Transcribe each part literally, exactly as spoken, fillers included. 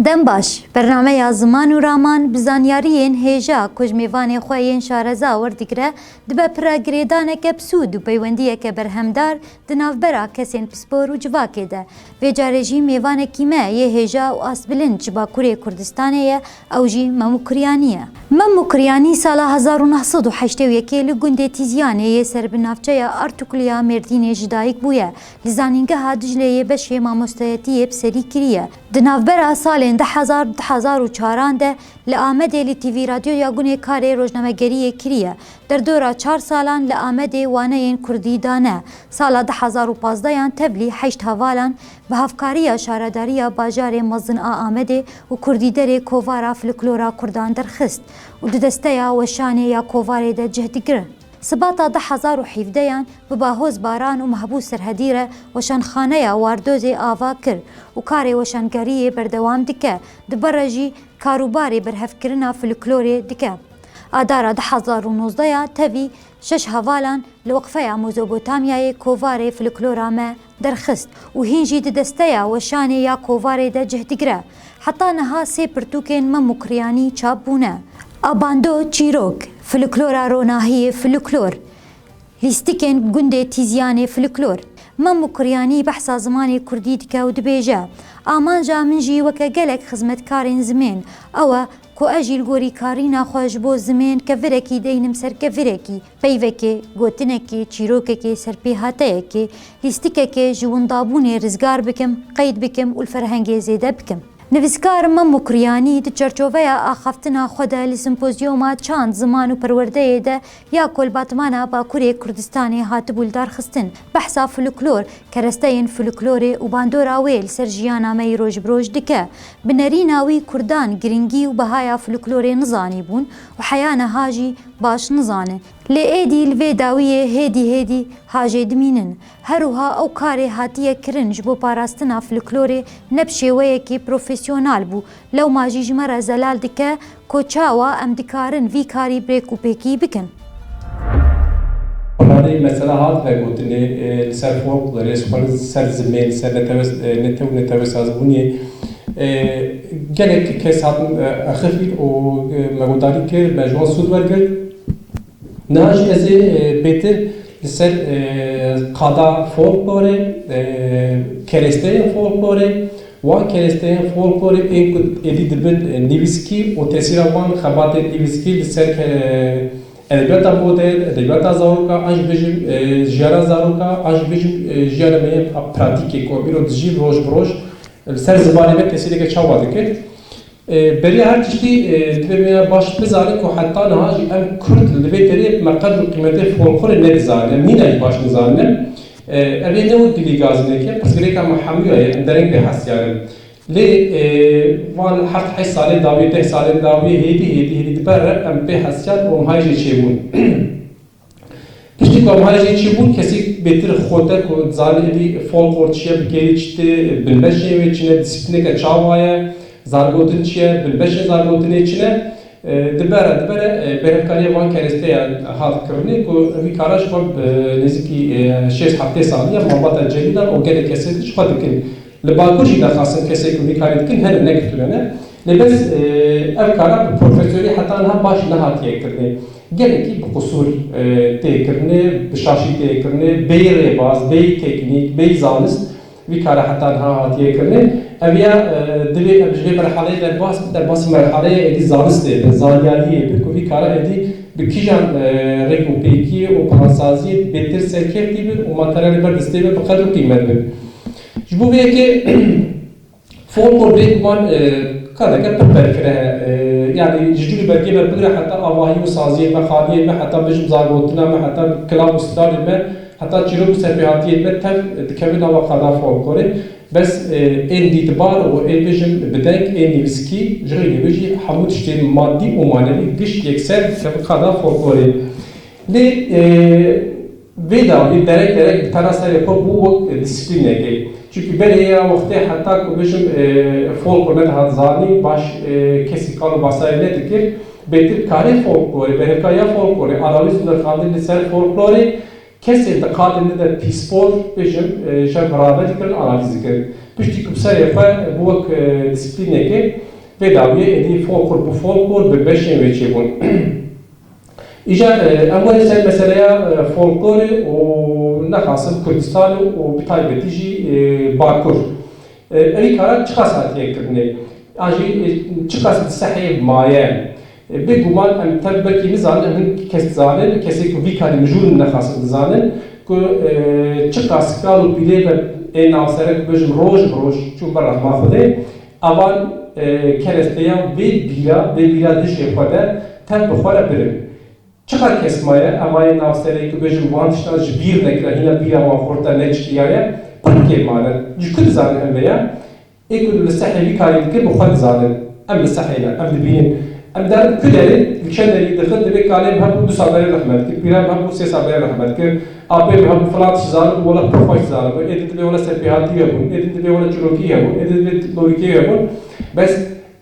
Dem baş, bernameya Ziman û Raman bi zanyariyên hêja ku ji mêvanê xwe yên şareza werdigire, dibe pira girêdaneke bi sûd û peywendiyeke berhemdar di navbera kesên pispor û civakê de. Vê carê jî mêvanekî me yê hêja û astbilind ji Bakurê Kurdistanê ye, ew jî Mem Mukriyanî ye. Mem Mukriyanî sala hezar û neh sed û heştê û yekê li gundê Tîzyanê yê ser bi navçeya Artukluya Mêrdînê ji dayik bûye. Li Zanîngeha Dicleyê beşê mamostayetiyê bi serî kiriye. Di navbera salên du hezar, du hezar û çaran de li Amedê li T V Radyoya Gunê karê rojnamegeriyê kiriye. Derdora çar salan li Amedê waneyên kurdî dane. Sala du hezar û pazdeyan tevlî heşt hevalan bi hevkariya Şaredariya Bajarê Mezin a Amedê û Kurdîderê Kovara Fliklora Kurdan derxist û di desteya weşanê ya Kovarê de cih digire. Sibata du hezar û hevdeyan bi Bahoz Baran û Mehbûs Serhedî re weşanxaneya Wardozê ava kir û karê weşangeriyê berdewam dike, di ber re jî karûbarê berhevkirina fliklorê dike. Adara du hezar û nozdeya tevî şeş hevalan li Weqfeya Mezopotamyayê Kovarê Fliklora Me derxist û hîn jî di desteya weşanê ya Kovarê de cih digire. Heta niha sê pirtûkên Mem Mukriyanî çap bûne. Abando Çîrok, Fliklora Ronahiyê Fliklor, Lîstikên Gundê Tîzyanê Fliklor. Mem Mukriyanî behsa zimanê kurdî dike û dibêje, Amanja min jî weke gelek xizmetkarên zimên ew e ku ez jî li gorî karîna xwe ji bo zimên kevirekî deynim ser kevirekî, peyvekê, gotinekê, çîrokekê, serpêhateyekê, lîstikekê ji windabûnê rizgar bikim, qeyd bikim û li ferhengê zêde bikim. Nivîskar Mem Mukriyanî di çarçoveya axaftina xwe de li simpozyoma çand, ziman û perwerdeyê de ya ku li Batmana Bakurê Kurdistanê hatibû lidarxistin, behsa fliklor, keresteyên fliklorê û bandora wê li ser jiyana me yî roj bi roj dike. Bi nerîna wî kurdan giringî û behaya fliklorê nizanîbûn û heya niha jî baş nizane. Lê êdî li vê dawiyê hêdî hêdî hajê dimînin. Her wiha ew karê hatiye kirin ji bo parastina fliklorê ne bi şêweyekî profesyonal bû. Lewma jî ji me re zelal dike ku çawa em dikarin vî karî bi rêkûpêkî bikin. Parê mesela hat vegotinê, e, li ser folklorê, li ser zimên, li ser netewe, e, netew û netewe sazbûnê, e, gelek kes hatin, e, axifîn û, e, me guhdarî kir, me ji wan sûd wergirt. Niha jî ez ê, e, bêtir li ser, e, qada folklorê, e, keresteyên folklorê, wan keresteyên folklorê ên ku êdî dibin, e, nivîskî û tesîra wan xebatên nivîskî li ser, e, edebiyata modern, edebiyata zaroka, an jî bêjim, e, jiyana zaroka, an jî bêjim, e, jiyana me yên pratîkê ku îro dijî roj bi roj li ser zimanê me tesîreke çawa dike. E, beriya her tiştî, e, divê me baş bizanin ku heta niha jî em Kurd li vê derê me qedr û qîmetê folklorê nedizanin. Em nîne jî baş nizanin. E, ev ê ne wek dilî gazineke, pirsgirêka me hemûya ye, em dereng bê hesiyan in. Lê, e, van heft heşt salên dawî, deh salên dawî hêdî, hêdî, hêdî di ber re em bê hesiyan û em hay jê çêbûn. Piştî ku em hay jê çêbûn, kesî bêtir xote ku dizane êdî folklor çi ye, bi kêlî çi tê, binbeşên wê çi ne, dîsîplîneke çawa ye, zargotin çi ye, binbeşên zargotinê çi ne, e, di ber re, di ber re, e, berhevkariya van keresteyan hat kirinê ku vî kara ji xwe bi nêzîkî, e, şêst heftê salî ye malbata Celîlan û gelek kesê ji xwe dikin. Li Bakur jî daxwazin kesê ku vî karî dikin hene, negirtûne ne. Lê bes, e, ev kara bi profesyonelî heta niha baş nehatiye kirinê. Gelekî bi qusûr, e, tê kirinê, bi şaşî tê kirinê, bêyî rêbaz, bêyî teknîk, bêyî zanist vî kara heta niha hatiye kirinê. Ev ya, e, divê em ji vê merhaleyê derbas bin, derbasî merhaleyê êdî zanistê bin, zanyariyê bin ku vî kara êdî bi kîjan, e, rêk û pêkî û plansaziyê bêtir serkevtî bin û materyalê ber destê bin bi qedr û qîmet bin. Ji bo vê yekê folklor bêguman, e, kareke pir berfireh e. E, yanî ji cûrî bergê ber bigire heta avahî û saziyê me, xaniyê me, heta bêjim zargotina me, heta kilam û stranê me, heta çîrok û serpêhatiyê me tev dikeve nava qada folklorê. Bes, e, ên dîtbar û ên bêjim bi deng, ên nivîskî, ji rê nivîskî hemû tiştên madî û manevî gişt yekser dikeve qada folklorê. Lê, e, vê dawî derek derek bi tena serê xwe bû wek dîsîplînekê. Çimkî berê ya wextê heta ku bêjim, e, folklor nedihat zanîn, baş, e, kesî qal û basayê nedikir, bêtir karê folklorê, berhevkariya folklorê, analîz û nirxandin li ser folklorê, kesên di qadê min de pîspor, bêjim, e, ji hev birave dikirin, analîz dikirin. Piştî ku bi serê xwe bû wek, e, dîsîplînekê, vê dawiyê êdî folklor bi folklor bi beşên wê çêbûn. Îcar, e, em werin ser meseleya, e, folklorê û nexasim Kurdistanê û bi taybetî jî, e, Bakur. E, evî kara çiqas hatiye kirinê? An jî, e, çiqas di sehê maye? E, bêguman em tev belkî nizanin, em hin kes dizanin, kesê ku vî karî mijûl nexasim dizanin, ku, e, çiqas kal û pîlê ve ê navsere ku bêjim roj bi roj çûn ber rexma Xwedê, avan, e, keresteya vê bîra, vê bîra dişê xwe de tev bi xwe re birin. Çiqas kes maye, evayê navserê ku bêjim van tiştan ji bîr nekira, hîna bîra wan xurt de neçikiyaye, pir kêm mane. Ji ku dizanin em vêya? Ê ku li sehê vî karî dikin, bi xwe dizanin. Em li sehê ne, em dibînin. Em derin ku derê, li çend derî dixin, divê kalê bi hev bû du sal berê rehmet kir, pîra bi hev bû sê sal berê rehmet kir, apê bi hev bû filan tişt zaribû, wela pir xweş zaribû, ê din divê wela serpêhatî hebûn, ê din divê wela çîrokî hebûn, ê din divê lorîkê hebûn. Bes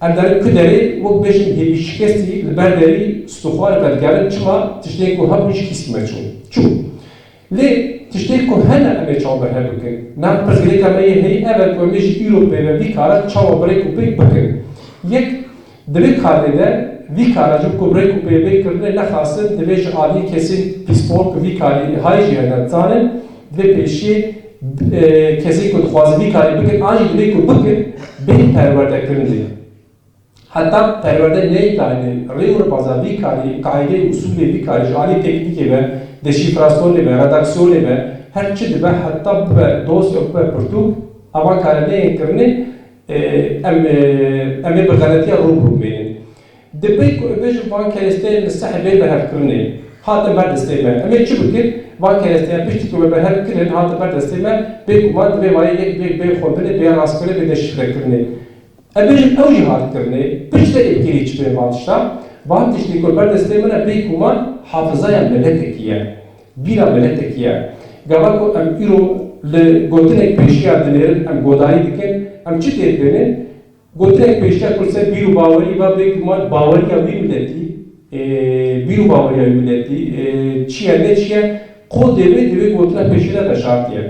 em derin ku derê, wek bêjin hêvî şikestî, li ber derî stûxwarê vedigerin, çima tiştên ku hebûn ji kîskî me çûn. Çû. Lê tiştê ku hene em ê çawa berhev bikin? Nav pirsgirêka me yê herî ev e ku em ê ji îro pê ve vî kara çawa bi rêk û pêk bikin? Yek, di vê karê de vî kara ji bo ku bi rêk û pêk bê kirinê nexasim divê ji aliyê kesên pîspor ku vî karî hay jî hene dizanin, divê pêşiyê, e, kesên ku dixwazin vî karî bikin an jî divê ku bikin, bên perwerdekirinê. Heta perwerde neyê dayînê, rê û rêbaza vî karî, qaîde û usûlê vî karî ji alî teknîkê ve, deşîfrasyonê ve, redaksiyonê ve, her çi dibe, heta bibe dosya, bibe pirtûk, ava kare neyên kirinê, e, em, e, em ê bi xeletiya rû bi rû bimînin. Dibê ku em bêjin van keresteyên li sehê bên berhevkirinê hatin ber destê me. Em ê çi bikin? Van keresteyan piştî ku me berhev kirin, hatin ber destê me, bêguman divê vayê yek bê, bê xwendinê, bê rastkirinê, bê deşîfrekirinê. Em bêjin ew jî hat kirinê, piştre ê bikêrî çi bên van tişta? Van tiştên ku ber destê min e, bêguman hafizaya miletekî ye, bîra miletekî ye. Gava ku em îro li gotinek pêşiya dinêrin, em godarî dikin, em çi tê dibênin? Gotinek pêşiya ku li ser bîr û bawerî va, bêguman baweriya wî miletî, ê, bîr û baweriya wî miletî, ê, çi ye ne çi ye, qodê wê di wê gotina pêşiya de veşartiye.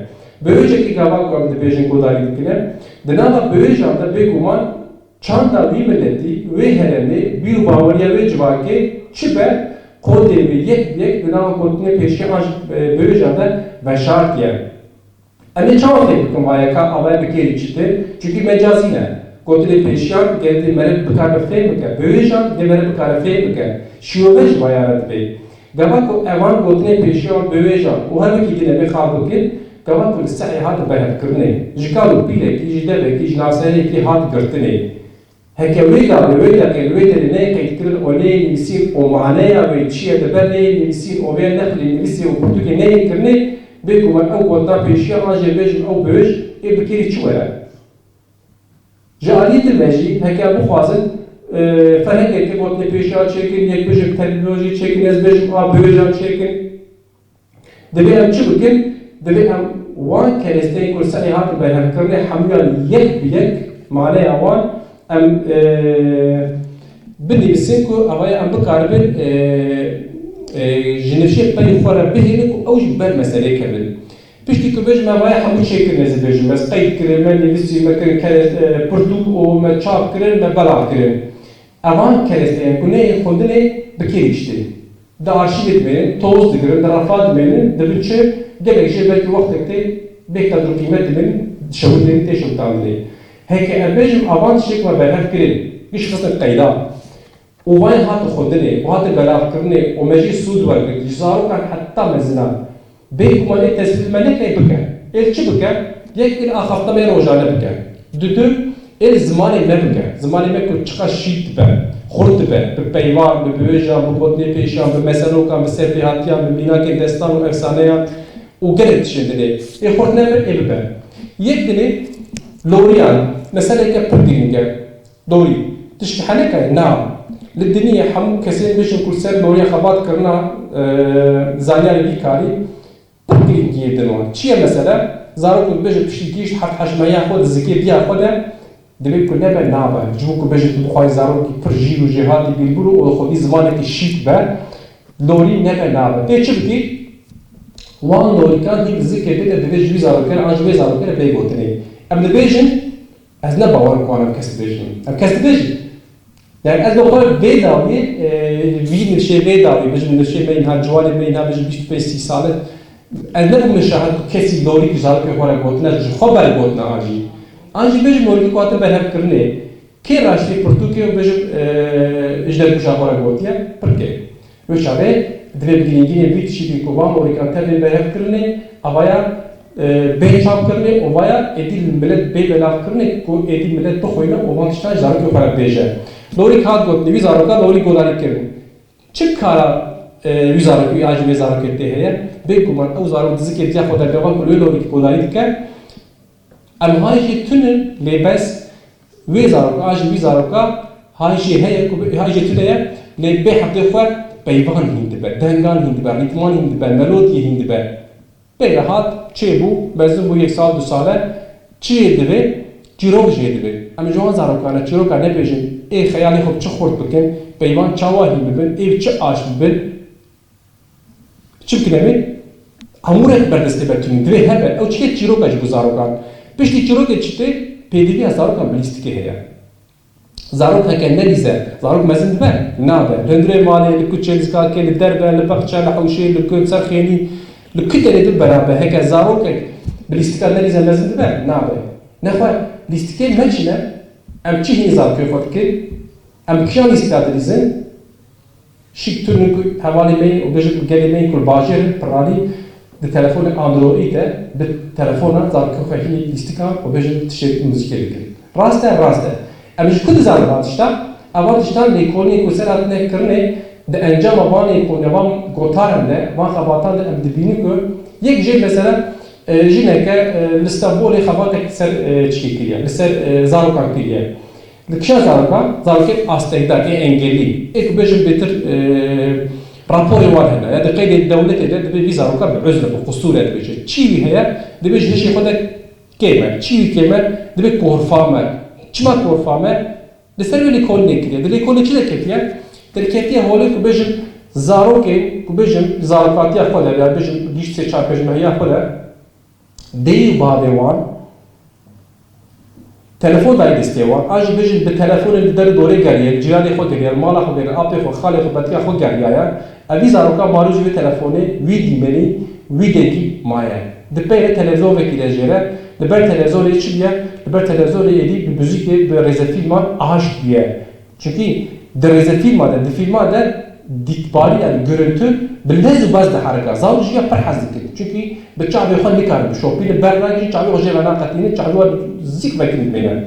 Bi wê çekê gava ku em dibêjin godarî dikine, di nava biwêjan de bêguman çanda wî miletî, wê herêmê, bîr û baweriya wê civakê çi be, qodê wê yek bi yek di nava gotinê pêşiya an jî, e, biwêjan de veşartiye. Em ê çawa fêm bikin va yeka avaya bikêrî çi tê? Çunkî mecazî ne. Gotinê pêşiyan gelê dê meriv bikare fêm bike. Biwêjan dê meriv bikare fêm bike. Şîrove ji vaya re dibê. Gava ku evan gotinê pêşiyan biwêjan û her wekî din em ê xal bikin, gava ku li sehê hat berhevkirinê, ji kal û pîlekî, ji devekî, ji navsereyekî hat girtinê. Heke wê gavê, wê deqê li wê derê neyê qeydkirin û neyê nivîsîn û maneya wê çi ye li ber neyê nivîsîn û vê nexlê nivîsê û pirtûkê neyê kirinê, bêguman ew gotina pêşiya an jî bêjin ew biwêj ê bikêrî çi were. Ji aliyê din ve jî heke em bixwazin, e, ferhengeke gotinê pêşiya çêkin, yek bêjin termînolojiyê çêkin, ez bêjim a biwêjan çêkin. Divê em çi bikin? Divê em wan keresteyên ku li serê hatin berhevkirinê hemûyan yek bi yek maneya wan em, e, binivîsin ku avaya em bikaribin, e, e, ji nifşê peyê xwe re bihêlin ku ew jî ber meselê kevin. Piştî ku bêjim me vaya hemû çêkirin, ez ê bêjim, ez qeyd kirin, me nivîsî, me kirin kere-, e, pirtûk û me çap kirin, me belav kirin. Evan keresteyên ku neyên xwendinê bi kê diştê? Di arşîvê dimênin, toz digirin, di refa dimênin, dibin çi? Gelek jê belkî wextek tê bêhna du qîmet dimênin, dişewitênin, tê şewitandinê. Heke em bêjin avan tiştê ku me berhev kirin, giş xistin qeyda. Û vayê hatin xwendinê, û hatin belavkirinê, û me jê sûd wergirt, ji zarokan heta mezinan. Bêguman ê tesbît me neke, ê bike. Ê li çi bike? Yek ê li axaftina me yê rojane bike. Dudu ê li zimanê me bike. Zimanê me ku çiqas şîk dibe, xurt dibe, bi peyvan, bi biwêjan, bi gotinê pêşiyan, bi meselokan, bi serpêhatiyan, bi mînakên destan û efsaneyan û gelek tiştên dinê. Ê xurt nebe, ê bibe. Yek dinê loriyan, meseleke pir girîng e. Dorî, tişkî heneka ye? Na. Li diniyê hemû kesên bêjin ku li ser loriya xebat kirina, e, zanyarê vî karî pir girîngiyê din wan. Çi ye mesele? Zarok ku dibêje piştî gihîşt heft heşt mehiya xwe di zikê diya xwe de, divê ku nebe nabe. Ji bo ku bêje tu dixwayî zarokî pir jîr û jêhatî bîr bû û xwedî zimanekî şîk be, lorî nebe nabe. Tê çi bikî? Wan lorîkan hîn di zikê bê de divê ji wî zarokan an ji wê zarokan re bê gotinê. Em dibêjin, ez ne bawer ku wan ev kes dibêjin. Ev kes dibêjin. Yani ez bi xwe vê dawî, e, vî nişê vê dawî, bijim nişê me inha ciwanê me inha bijim bîst û pênc sî sal e. Ez nebûme şahid ku kesî lorî ku zarokê xwe re gotine, ji xwe ber gotine an jî. An jî bijim lorîkî ku hate berhevkirinê. Kê raştî pirtûkê û bijim, e, ji dergûşa xwe re gotiye, pirkê. Wê çaxê divê bi girîngînê vî tiştî bî ku van lorîkan tevlê berhevkirinê, avaya, e, bê çapkirinê û vaya êdî li milet bê belavkirinê ku êdî milet bixwîne û van tiştan ji zarokê xwe re bêje. Lorîk hat gotinê, wî zaroka lorî godarî kirin. Çi kara, e, wî zarokî an jî wê zarokê tê heye? Bêguman ew zarok di zikê diya xwe de gava ku li wê lorîkî godarî dike, em hay jî tune, lê bes wê zaroka, an jî wî zaroka hay jî heye ku hay jî tune ye, lê bê hevdê xwe peyvan hîn dibe, dengan hîn dibe, rîtman hîn dibe, melodiyê hîn dibe. Pê re hat, çêbû, mezin bû yek sal, du sal e, çi yê divê? Çîrok jê divê. Em ji wan zarokan re çîroka nebêjin, ê xeyalê xwe bi çi xurt bikin, peyvan çawa hîn bibin, ê bi çi aş bibin? Çi bikin em ê? Hemû rêk ber destê me tune, divê hebe. Ew çi ye? Çîrok e ji bo zarokan. Piştî çîrokê çi tê? Pêdiviya zarokan bi lîstikê heye. Zarok heke nelîze, zarok mezin dibe? Nabe. Li hundirê malê, li kuçê, li zikakê, li derve, li baxçe, li hewşê, li gund, ser xênî, li ku derê din beraber. Heke zarokek bi lîstika nelîze mezin dibe? Nabe. Nexwe lîstikê me çi ne? Em çi hîn zarokê xwe dikin? Em bi kîjan lîstika dilîzin? Şik tune ku hevalê me yê û bêjin ku gelê me yê ku li bajêr in, pirranî di telefonê Android de, bi telefona zarokê xwe hînî lîstika û bêjin tiştê muzîkê dikin. Rast e, rast e. Em ji ku dizanin van tişta? Ev van tiştan lêkolînê ku ser hatine kirinê, di encama van lêkolîna, van gotaran de, van xebatan de em dibînin ku yek jê mesela, e, jineke, e, li Stenbolê xebatek ser, e, çikê kiriye, li ser, e, zarokan kiriye. Li kîjan zarokan? Zarokên astengdar, ê engelî. Ê ku bêjin bêtir, e, raporê wan hene. Ya di qeydê dewletê de dibê vî zaroka bi uzr e, bi qusûr e dibêje. Çi wî heye? Dibê ji hişê xwe de kêm e. Çi wî kêm e? Dibê korfam e. Çima korfam e? Li ser wê lêkolînê kiriye. Di lêkolînê çi derketiye? Derketiye holê ku bêjin zarokên, ku bêjin zarokatiya xwe de, ya bêjin gîş sê çar pênc mehiya xwe de, deyî û bavê wan telefon dayî destê wan, an jî bêjin bi telefonê li der û dorê geriye, li cîranê xwe geriye, li mala xwe geriye, apê xwe, xalê xwe, betiya xwe geriyaye. Evî zaroka marû ji wê telefonê, wî dîmenî, wî dengî maye. Di pey re televîzyon vekî de jê re, li ber televîzyonê çi bûye? Li ber televîzyonê êdî bi muzîkê, bi rêzefîlman aşt bûye. Çunkî di rêzefîlma de, di fîlma de dîtbarî, yani görüntü bi lez û bez diherika. Zarok jî ya pir hez dikin. Çunkî bi çavê xwe nikarin bişopînin, ber nagihînin, çavê xwe jê ve naqetînin, çavê wan zîk vekirî dimêne.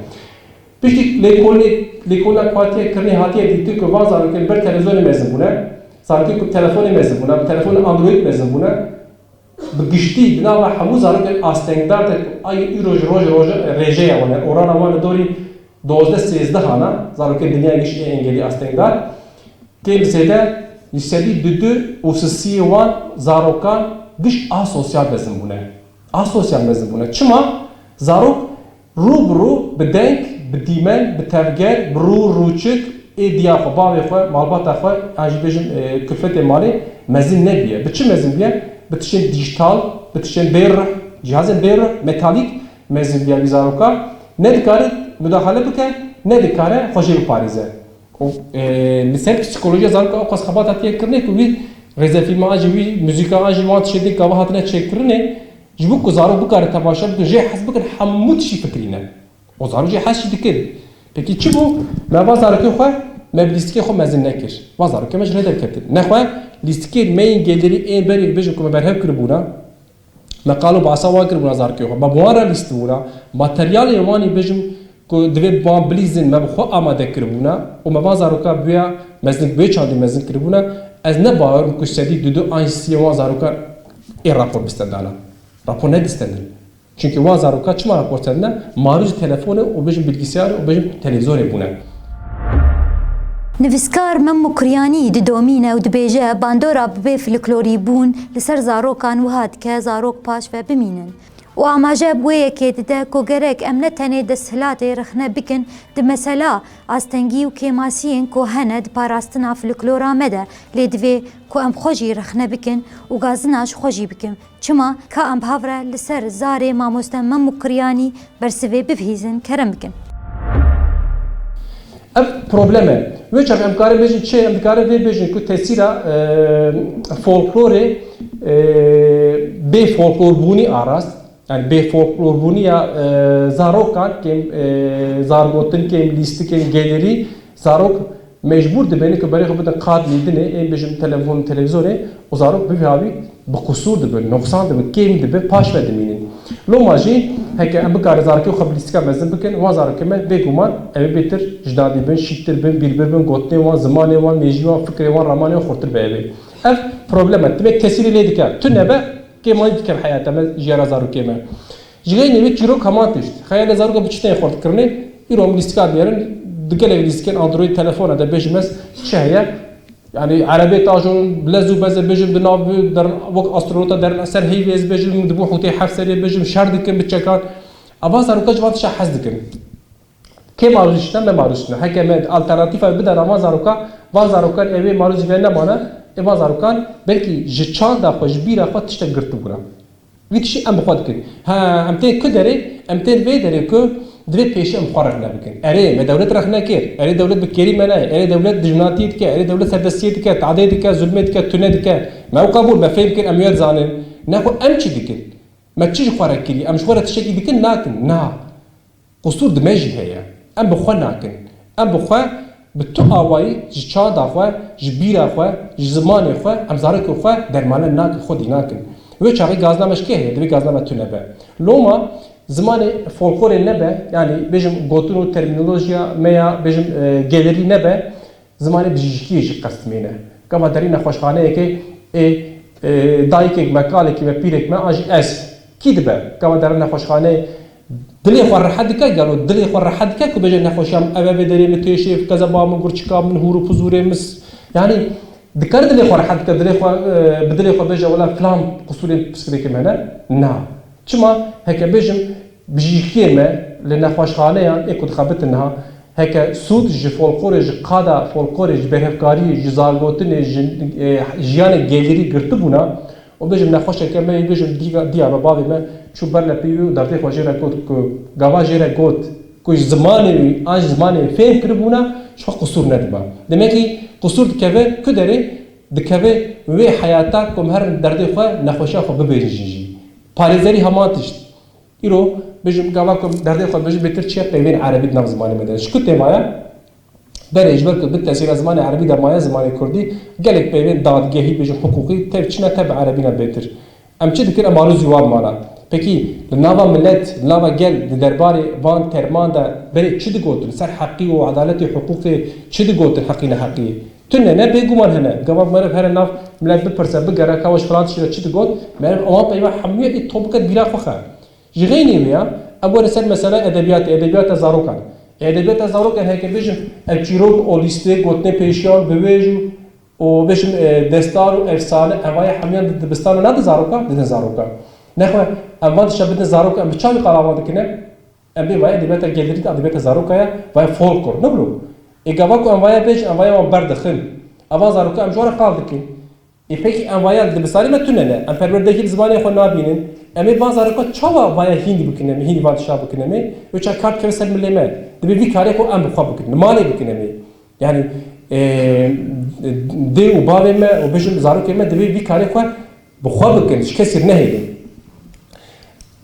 Piştî lêkolînê, lêkolîna ku hatiye kirinê hatiye dîtin ku van zarokên ber televîzyonê mezin bûne, zarokên ku bi telefonê mezin bûne, bi telefonê Android mezin bûne. Bi giştî, di nava hemû zarokên astengdar de ku ay îro ji roj roj rêjeya wan e, orana wan li dorî dozdeh sêzdeh ana, zarokên dinyayê giş ê engelî astengdar, kêm zêde ji sedî dudu û sisiyê wan zarokan giş asosyal mezin bûne. Asosyal mezin bûne. Çima? Zarok rû bi rû, bi deng, bi dîmen, bi tevger, bi rû, rûçik, ê diya xwe, bavê xwe, malbata xwe, an jî bêjin, e, kulfetê malê mezin nebiye. Bi çi mezin biye? Bi tiştên dîjîtal, bi tiştên bê ruh, cihazên bê ruh, metalîk mezin biye vî zaroka. Ne dikare mudaxale bike, ne dikare xwe jê biparêze. Û, e, li ser psîkolojiya zaroka ew qas xebat hatiye kirinê ku wî rêzefîlma an jî wî muzîka an jî wan tiştê din gava hatine çêkirinê, ji bo ku zarok bikare temaşe bikin, jê hez bikin, hemû tiştî fikirîne. Û zarok jê hez jî dikin. Pekî çi bû? Me va zarokê xwe, me bi lîstikê xwe mezin nekir. Va zarokê me ji rê derketin. Nexwe lîstikên me yên gelêrî ên berê bêjin ku me berhev kiribûna, me qalo basa wan kiribûna zarokê xwe. Me bi wan re lîstibûna. Materyalê wan ê bêjim ku divê bi wan bilîzin, me bi xwe amade kiribûna û me van zaroka bi wê ya mezin, bi wê çandî mezin kiribûna. Ez ne bawer im ku sedî dudu an jî siyê wan zarokan ê rapor bistendana. Rapor nedistendin. Çunkî wan zaroka çima rapor tendine? Marû ji telefone û bêjin bilgisayarê û bêjin televîzyonê bûne. Nivîskar Mem Mukriyanî didomîne û dibêje, bandora bi bê folklorîbûn li ser zarokan wiha dike, zarok paş ve bimînin. Û amaje bi wê yekê dide ku gerek em ne tenê desthilatê rexne bikin di mesela astengî û kêmasiyên ku hene di parastina folklora me de, lê divê ku em xwe jî rexne bikin û gazina ji xwe jî bikin. Çima? Ka em bi hev re li ser zarê mamoste Mem Mukiryanî bersivê bibihîzin, kerem bikin. Ev problem e. Wê çax em karin bêjin çi? Em dikarin vê bêjin ku tesîra, e, folklorê, e, bê folklorbûnî a rast, yani bê folklorbûniya, e, zarokan, kêm, e, zargotin, kêm lîstikên gelêrî, zarok mecbûr dibin ku berê xwe bidin qad lîdinê, ên bêjin telefon, televîzyonê, û zarok bi vî havî bi qusûr dibin, noqsan dibin, kêm dibin, paş ve dimînin. Loma jî heke em bikarin zarokê xwe bi lîstika mezin bikin, wan zarokê me bêguman ew ê bêtir ji dadî bin, şîktir bin, bîrbir bin, gotinê wan, zimanê wan, mêjî wan, fikrê wan, ramanê wan xurtir be ev ê. Ev problem e. Divê tesîrê lê dike. Tune be, kêmanî dike bi heyata me, jiyara zarokê me. Ji xeynî wê çîrok heman tişt. Xeyalê zaroka bi çi tên xurt kirinê? Îro em lîstika diyêrin, di gelek lîstikên Android telefona de bêjim ez çi heye? Yani erebê tajon, bilez û beze bêjim, di nav bi derin, wek astronota derin ser heyvê ez bêjim, di bo hûtê heft serê bêjim, şer dikin bi çekan. Ava zaroka ji van tişta hez dikin. Kêm marûzîştine, me marûzîştine. Heke me alternatîfa bide ra van zaroka, van zarokan ê wê marûzî ve nemane, ê van zarokan belkî ji çanda xwe, ji bîra xwe tiştek girtibûna. Vî tiştî em bi xwe dikin. Ha, em tên ku derê? Em tên vê derê ku divê pêşî em xwe rexne bikin. Erê, me dewlet rexne kir. Erê, dewlet bi kêrî me nayê. Erê, dewlet dijminatiyê dike. Erê, dewlet serdestiyê dike, tadê dike, zulmê dike, tune dike. Me ew qebûl, me fêm kir, em wê dizanin. Nexwe em çi dikin? Me çi ji xwe re kirî? Em ji xwe re tiştekî dikin, nakin? Na. Qusûr di me jî heye. Em bi xwe nakin. Em bi xwe, bi tu awayî ji çanda xwe, ji bîra xwe, ji zimanê xwe, em zarokê xwe dermane nakin, xwedî nakin. Wê çaxê gazna me ji kê heye? Divê gazna me tune be. Loma zimanê folklorê nebe, yanî bêjim gotin û termînolojiya me ya, bêjim, e, gelêrî nebe, zimanê bijîşkiyê jî qestimêne. Gava derî nexweşxaneyekê ê, e, dayikek me, kalekî me, pîrek me, an jî ez. Kî dibe? Gava derî nexweşxaneyê dilê xwe rehet dike, gelo dilê xwe rehet dike ku bêje nexweşiya min ev e, vê derê min têşê, qezeba min, gurçika min, hûr û pizûrê min s-, yanî dikare dilê xwe rehet dike, dilê xwe, e, bi dilê xwe bêje wela filan qusûrê pirsgirêkê me ne? Na. Çima? Heke bêjim, bijîşkiyê me li nexweşxaneyan ê ku dixebitin niha, heke sûd ji folklorê, ji qada folklorê, ji berhevkariyê, ji zargotinê, ji, e, jiyanê gelêrî girtibûna, û bêjim nexweşeke me yê bêjim dîga-, diya me, bavê me çû ber lepê wî û derdê xwe jê re got ku gava jê re got ku ji zimanê wî an ji zimanê wî fêm kiribûna, ji xwe qusûr nediba. Demekî qusûr dikeve ku derê? Dikeve wê heyata ku em herin derdê xwe, nexweşiya xwe bibêjin jî. Parêzerî heman tişt. Îro bêjim gava ku em derdê xwe bêjin bêtir çi ye, peyvên erebî di nav zimanê me de. Ji ku tê maye? Berê ji ber ku bi tesîra zimanê erebî de maye zimanê kurdî, gelek peyvên dadgehî, bêjim hiqûqî, tev çine, tev bi erebî ne bêtir. Em çi dikin? Em alozî wan mana. Pekî li nava milet, li nava gel di derbarê van terman de berê çi digotin? Ser heqî û edaletê, hiqûqê çi digotin, heqî neheqî? Tune ne, bêguman hene. Gava meriv here nav milet bipirse, bigere, ka we ji filan tiştî re çi digot? Meriv ewan peyva hemûyê ê topike di bîra xwe xe. Ji xeynî wê ya, em werin ser mesela edebiyatê, edebiyata zarokan. Edebiyata zarokan heke bêjim, ev çîrok û lîstê gotinê pêşiyan bi wê jû û bêjim, e, destan û efsane, ev vaya hemiyan di dibistana nadin zarokan, didin zarokan. Nexwe, em van tişta bidin zarokan, em bi çavê qala wan dikine? Em bê vaya edebiyata gelêrî de edebiyata zaroka ya, vaya folklor, ne wilo? Ê gava ku em vaya bêjin, em vaya wan berdixin. Evan zaroka em ji wan re qal dikin. Ê pekî em vaya li dibistanê me tune ne. Em perwerdeyekî bi zimanê xwe nabînin. Em ê van zaroka çawa vaya hînî bikin em ê, hînî van tişta bikin em ê? Wê çax kar dikeve ser milê me. Divê vî karê xwe em bi xwe bikin. Li malê bikin em ê. Yanî, e, dê û bavê me û bêjim zarokê me divê vî karê xwe bi xwe bikin, ji kesî nehêlin.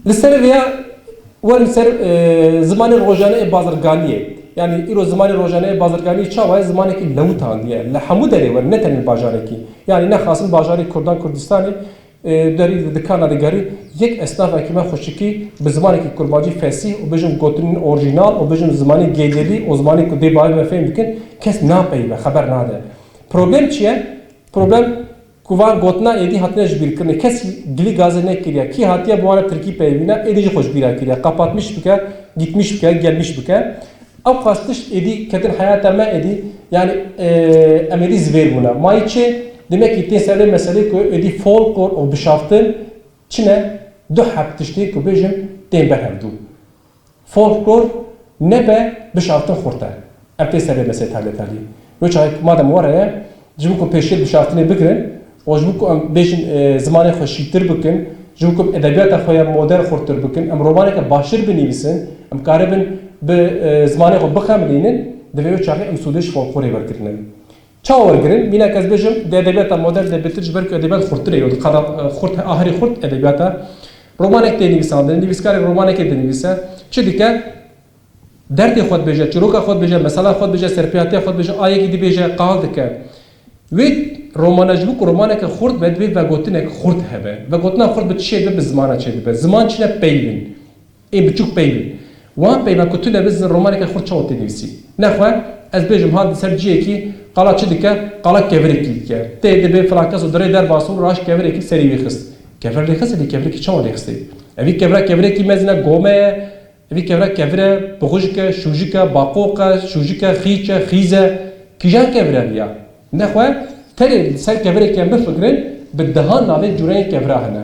Li ser vêya werin ser, e, zimanê rojane ê bazirganiyê. Yanî îro zimanê rojane ê bazirganiyê çawa ye? Zimanekî lewitandî ye. Li hemû derê werin, ne tenê bajarekî. Yanî nexasim bajarê Kurdan Kurdistanê, e, derî di dikana digerî, yek esnafekî me xweşikî bi zimanekî kurmancî fesîh û bêjim gotinên orjînal û bêjim zimanê gelêrî û zimanê ku dê bavê me fêm dikin, kes napeyive, xeber nade. Problem çi ye? Problem ku van gotina êdî hatine ji bîr kirinê. Kesî gilî gazê nekiriye. Kî hatiye bi wan re tirkî peyivîne, êdî jî xwe ji bîra kiriye. Kapatmiş bike, gitmiş bike, gelmiş bike. Ew qas tişt êdî ketin heyata me êdî. Yanî, e, em êdî zivêr bûne. Mayî çi? Demekî tê ser vê meselê ku êdî folklor û bişaftin çi ne? Du heb tiştê ku bêjim tên ber hevdû. Folklor nebe bişaftin xurt e. Em tê serê mesê talê talî. Wê çaxê madem were ye, ji bo ku pêşiyê bişaftinê bigirin û ji bo ku em bêjin, e, zimanê xwe şîtir bikin, ji bo ku em edebiyata xwe ya modern xurtir bikin, em romaneke baştir binivîsin, em karibin bi, e, zimanê xwe bixemilînin, divê wê çaxê em sûdê ji folklorê wergirinin. Çawa wergirin? Mînak ez bêjim, di edebiyata modern de bêtir ji ber ku edebiyat xurtir e, û di qada, e, xurt, aherî xurt edebiyata romanek tê nivîsandin, nivîskarek romanekê dinivîse, çi dike? Derdê xwe dibêje, çîroka xwe dibêje, mesela xwe dibêje, serpêhatiya xwe dibêje, a yekî dibêje, qal dike. Wê romana ji bo ku romaneke xurt be, divê vegotinek xurt hebe. Vegotina xurt bi çi çêdibe? Bi zimana çêdibe. Ziman çi ne? Peyv in. Ê biçûk peyv in. Wan peyvan ku tune bi, romaneke xurt çawa tê nivîsî? Nexwe, ez bêjim, hat li ser cihekî qala çi dike? Qala kevirekî dike. Tê dibê filan kes û dirê derbas û raşt kevirekî serî wî xist. Kevir lê xist, lê kevirekî çawa lê xistê? Evî kevira kevirekî mezin e, gome ye. Evî kevira kevir e, bixujik e, şûjik e, baqoq e, şûjik e, xîç e, xîz e. Kîjan kevir e viya? Nexwe, tenê li ser kevirekî em bifikirin, bi dehan navê cûreyên kevira hene.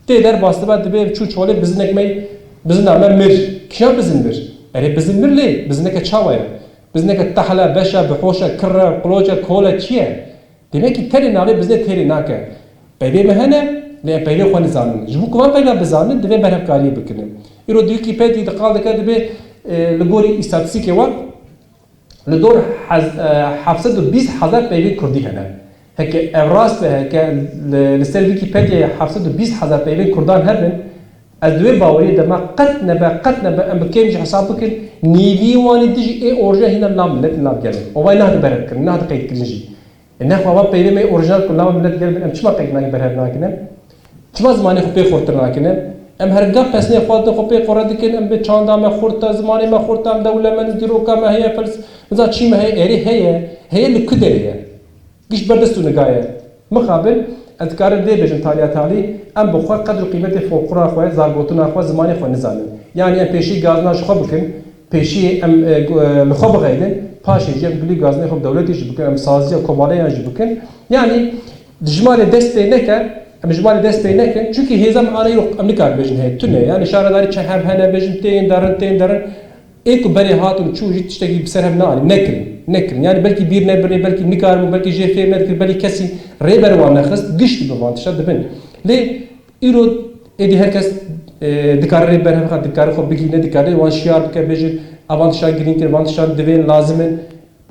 Tê derbas dibe, dibê çû çolê bizinek me, bizina me mir. Kîjan bizin mir? Erê, bizin mir lê bizineke çawa ye? Bizineke tehl e, beş e, bihoş e, kirr e, qiloç e, kol e, çi ye? Demek ki tenê navê bizinê têrê nake. Peyvê me hene, lê em peyvê xwe nizanin. Ji bo ku van peyva bizanin, divê berhevkariyê bikinin. Îro di Wikipediyê de qal dike, dibê, e, li gorî îstatîstîkê wan, li dor hez-, e, heft sed û bîst hezar peyvên kurdî hene. Heke ev rast be, heke li, li ser Wikipediyayê heft sed û bîst hezar peyvên kurdan hebin, ez di wê baweriyê de me, qet nebe, qet nebe em bi kêm jî hesab bikin, nîvî wan ê dijî ê orjinal hîna nav milet, nav gel in. Ovay nahdi berhevkirin, nahdi qeydkirin jî. E, nexwe ava peyvê me orjinal ku nava milet gel bin, em çima qeyd nakin, berhev nakin em? Çima zimanê xwe pê xurtir nakin em? Em her gah pesnê xwe di xwe pê qure dikin, em bi çanda me xurt e, zimanê me xurt e, em dewlemend, dîroka me heye, fels-, niza çî me heye, erê heye, heye li ku derê ye? Giş berdest û niga ye. Mixabin, ez dikarim vê bêjim taliya talî, em bi xwe qedr û qîmetê folklora xwe, zargotina xwe, zimanê xwe nizanin. Yanî em pêşî gazina ji xwe bikin, pêşî em, e, gu-, e, li xwe bixeydin, paşê jî em gilî gazinê xwe bi dewletê jî bikin, em saziya komaleyan jî bikin. Yanî ji malê dest pê neke, em ji malê dest pê nekin, çunkî hêza me aneyî em nikarin bêjin heye, tune. Yanî şaredarî çend heb hene bêjin tên derin, tên derin. Ê ku berê hatin çûn jî tiştekî bi ser hev neanî, nekirin, nekirin. Yanî belkî bîr nebirê, belkî nikaribû, belkî jê fêm nedikir, belkî kesî rê ber wan nexist, gişt dibe van tişta dibin. Lê Îro êdî her kes, e, dikare rê ber hev xwe, dikare xwe bigihîne, dikare wan şiyar bike, bêje, evan tiştan girîng in, van tiştan divên lazim in.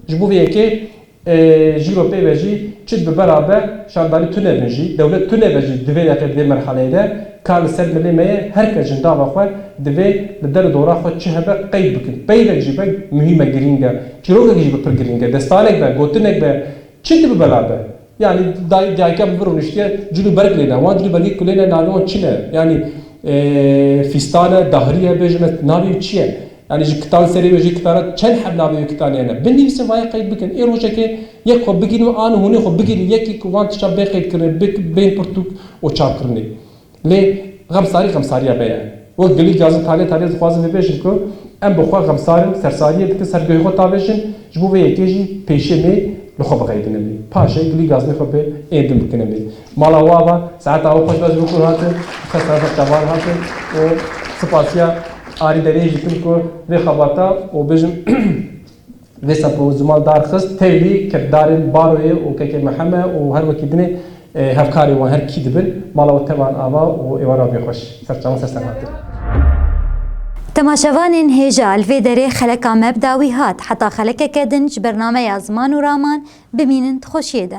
Ji bo vê yekê, e, jî ro pê ve jî çi dibe bera be, şardarî tune bin jî, dewlet tune be jî di vê deqê, di vê merhaleyê de, kar li ser milê me ye, her kes ji dava xwe divê li der û dora xwe çi hebe qeyd bikin. Peyvek jî be muhîm e, girîng e. Çîrokek jî be pir girîng e. Destanek be, gotinek be, çi dibe bela be. Yanî day-, dayika min vir rûniştiye, cil û berg lêne. Wan cil û bergê ku lêne navê wan çi ne? Yanî, e, fîstan e, dahrî ye, bêjim ez, navê wî çi ye? Yanî ji kitan serê wê, ji kitana çend heb navê wê kitanê hene? Binivîsin, vaya qeyd bikin. Ê rojekê yek xwe bigihînin, an hûnê xwe bigihînin, yekî ku van tişta bê qeydkirinê, bê, bên pirtûk û çapkirinê. Lê xemsarî xemsariya me ye. Wek gilî gazin talê talê dixwazin bibêjin ku em bi xwe xemsar in, sersariyê dikin, ser guhê xwe tavêjin, ji bo vê yekê jî pêşiyê me li xwe bixeydin em ê. Paşê gilî gazinê xwe bi ên din bikin em ê. Mala we ava, saeta we xweş be ji bo ku hatin, xwe saeta çavan hatin û spasiya Arî Derê jî dikim ku vê xebata û bêjim, Vê sap û ziman dar xist, tevlî kirdarên Baroyê û Kekê Meheme û her wekî dinê, e, hevkarê wan her kî dibin, mala we tevan ava û êwara bê xweş. Ser çavan, ser selamet. Temaşevanên hêja, li vê derê xeleka me bi dawî hat. Heta xelekeke din ji bernameya Ziman û Raman, bimînin di xweşiyê de.